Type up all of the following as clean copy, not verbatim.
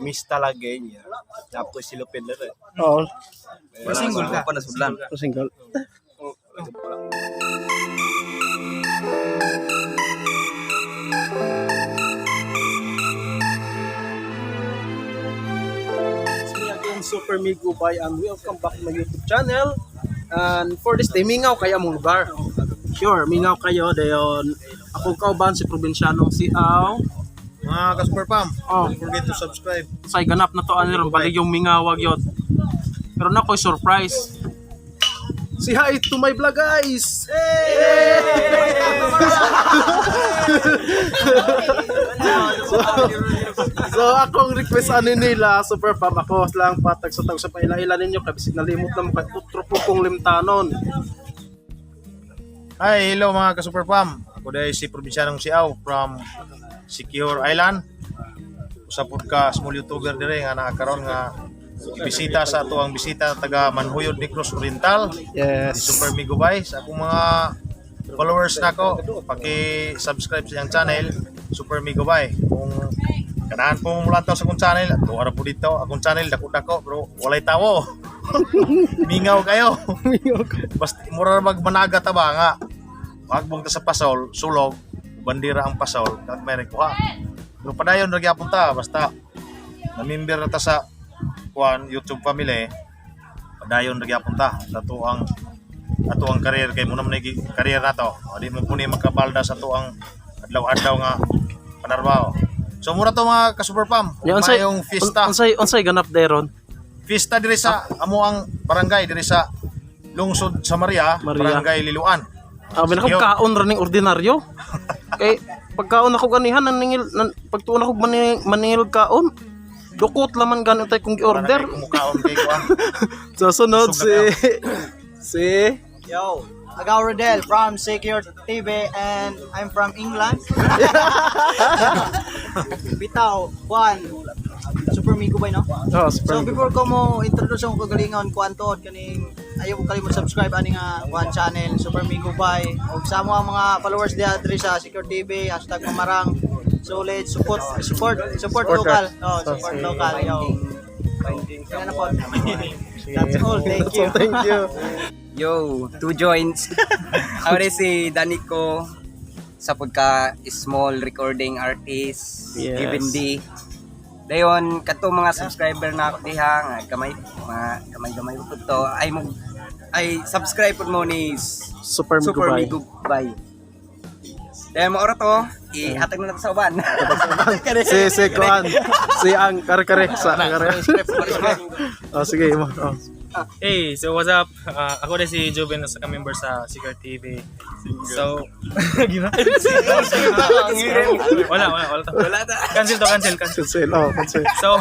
Miss talaga niya. Tapos silupin na rin. Oo. Single ka. Pa nasudlan. Single. It's me again, Super Migo Bay, and welcome back to my YouTube channel. And for this day, mingaw kayo among lugar. Sure, mingaw kayo. Dayon, ako kauban si probinsyanong si Aw. Mga ka-Super Pam, Oh. don't forget to subscribe. Say ganap na to ani ron balig yung mingawag yun. Pero na ko'y surprise. Say hi to my vlog, guys! So akong request ani nila, Super Fam, ako lang patag sa tag sa paila-ila ninyo kay bisig nalimot na mo kay utro po kong limtanon. Hi, hello mga ka-Super Pam. Ako dahil si Probinsyanong Siaw from Secure Island. Usa pud ka small YouTuber dire nga nakakaroon nga bisita sa ato ang bisita taga Manhuyod, Negros Oriental. Yes. Si Super Migo Bay. Sa akong mga followers nako, paki-subscribe sa iyang channel Super Migo Bay. Kung ganahan po mo mulantaw sa akong channel, ato ara po dito. Akong channel dako-dako bro, walay tawo. Mingaw kayo. Basta mura ra magmanaga ta ba nga. Magbong ta sa pasol, sulog, bandira ang pasol, kag may kuha. Pero padayon ra gyapon ta basta namimber na ta sa kuan YouTube family, padayon ra gyapon ta sa ato ang career kay muna man career nato. O, di mo puni makabalda sa ato ang adlaw-adlaw nga panarbaho. So mura to mga ka-Super Pam. Ya, unsay Mayong fiesta. Unsay ganap deron? Fiesta diri sa amo ang barangay diri sa Lungsod sa Maria, Maria. Barangay Liluan. Ah, bin ako Yun. kaon ra ning ordinaryo. Kay pagkaon ako ganihan naningil nan, pagtuon ako maningil kaon. Dukot laman gani tay kung gi-order. Para kay kumukaon kay kuan. So sunod Busog si na si Yo, Agaw Rodel from Secure TV and I'm from England. Bitaw, Juan, Super Migo ba no? Oh, So super. before ko mo introduce akong kagalingon kuan to kaning ayaw ko kalimot subscribe ani nga kuan channel Super Migo Bay ug sa amo ang mga followers diha diri sa Secure TV #Mamarang. Solid support, support, support Supporter. local. Oh, support local, yo. Yan na po. That's all. Thank you. Thank you. Yo, two joints. Ako rin si Danico sa pagka small recording artist, Yes. Given D. Dayon kato mga subscriber na ako diha nga gamay mga gamay-gamay po to ay mo ay subscribe po mo ni Super, Super Migo Bay. Migo Bay. Dayon mo ora to, ihatag na nato sa uban. Si kuan. Si ang kare-kare sa kare. Oh, sige mo. Oh. Hey, so what's up? Ako na si Joven, sa ka-member sa Secret TV. So, wala, wala, wala. Wala ta. Cancel to, cancel, cancel. Cancel. Oh, cancel. So,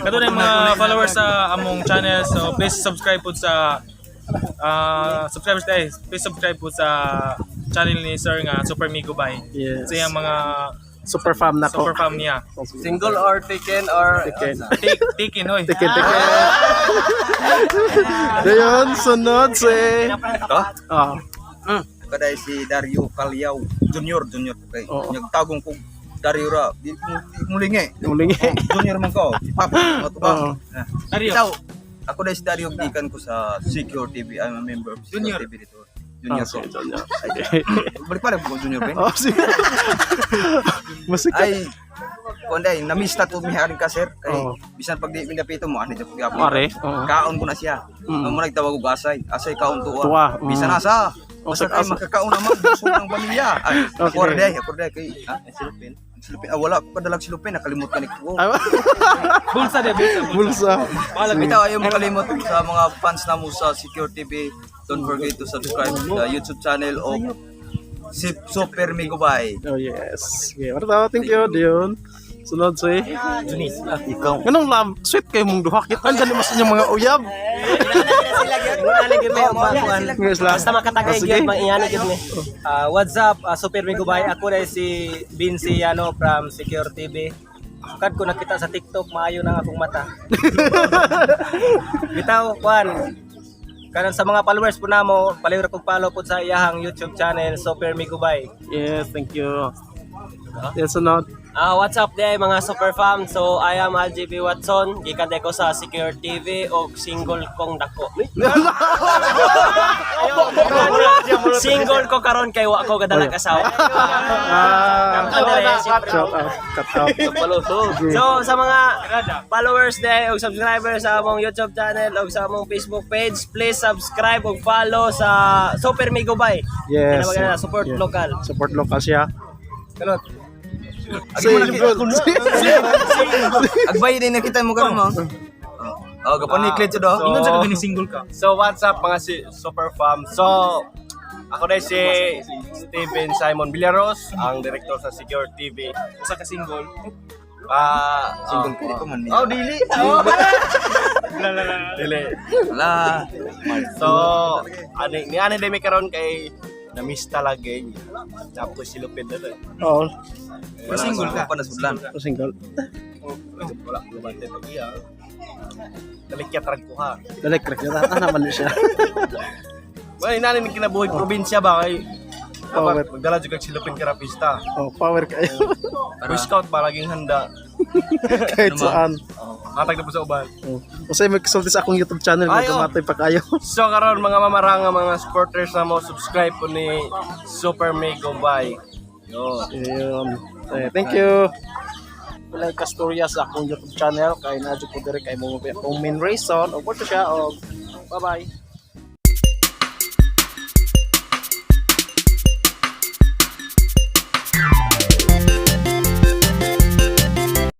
kato na yung mga followers sa among channel. So, please subscribe po sa subscribers tayo. Please subscribe po sa channel ni Sir nga Super Migo Bay. Yes. So, yung mga Super fam na ko. super fam niya. Single or taken or Ticket. Take, take in, hoy. Ticket, ticket. Dayon, sunod si To? Oh. Kaday si Dario Calyaw Junior, Junior kay. Oo. Nagtagong ko Dario ra, di mo lingi. Muling. Junior man ko. Si Papa, mga to ba? Oo. Dario. Ikaw, ako dahil si Dario gikan ko sa Secure TV. I'm a member of Secure Junior. TV dito. Junior Ah, ko. sige, Junior. Sige. Balik pa lang ko Junior Ben. Oh, sige. Masikat. Ay, kunday, na-miss na to miharin ka sir. Kay Oo. bisan pag di minapito mo ani jud gyapon. Mare. Oo. Kaon ko na siya. Ang mo nagtawag og asay. Asay kaon tuwa. Tuwa, mm. Bisan asa. O, Basta sa- kay asa. makakaon naman busog ng pamilya. Ay, Okay. ako orday, ako orday kay ha, silupin. Silupin. Ah, wala ko kadalag silupin, nakalimot ka ni ko. Ay, Bulsa de, bulsa. Bulsa. Bitaw ayaw makalimot sa mga fans na mo sa Secure TV. Don't forget to subscribe to the YouTube channel of Super Migo Bay. Oh, yes. Sige, wala tayo. Thank you, Dion. Sunod si Junis. Ikaw. Ganong love, sweet kayo mong duha. Kita ang mas inyong mga uyab. Ngayon sila. Basta makatagay Oh, sige. gyud mang iyano gyud mi. What's up, Super Migo Bay? Ako na si Vinci Yano from Secure TV. Sukad ko nakita sa TikTok, maayo na ang akong mata. Bitaw, Juan. Kanon sa mga followers po namo, paliw ra kog follow po sa iyahang YouTube channel Super Migo Bay. Yes, thank you. Yan sunod. Ah, what's up day mga super fam? So I am RGB Watson, gikan ko sa Secure TV og single kong dako. Single ko karon kay wa ko gadala asawa. Ah, shout out, cut out. So sa mga followers day og subscribers sa among YouTube channel og sa among Facebook page, please subscribe og follow sa Super Migo Bay. Yes. Tinawagan na, support local. Support local siya. Kalot. Si, Agbay din nakita mo karon mo. Oh, gapaniklit jud oh. Ingon sa kaganing single ka. So what's up mga si Super Fam? So ako na si Steven Simon Villaros, ang director sa Secure TV. Usa ka single. Ah, Single ka di pa man. Oh, dili. Dili. Wala. So, ani ni ani demi karon kay na-miss talaga niya. Tapos si Lupin na. Oh, Single ka pa nasudlan. single. Wala ko ba tayo iya. Nalikyat rag ko ha. Dali, crack na. Ah, naman na siya. Wala inani ni kinabuhi probinsya ba kay Power. dapat magdala jud kag silupin karapista. Oh, power kayo. Boy Scout ba laging handa. Kahit saan. Hatag na po sa uban. Oh. Kasi may kasulti sa akong YouTube channel, Ay, oh. nagkamatay pa kayo. So karon mga mamaranga mga supporters na mo subscribe po ni Super Mego Bay. Yo. Ayun. Eh, thank you. Wala ka storya sa akong YouTube channel kay na po dire kay mo akong main reason o siya og bye bye.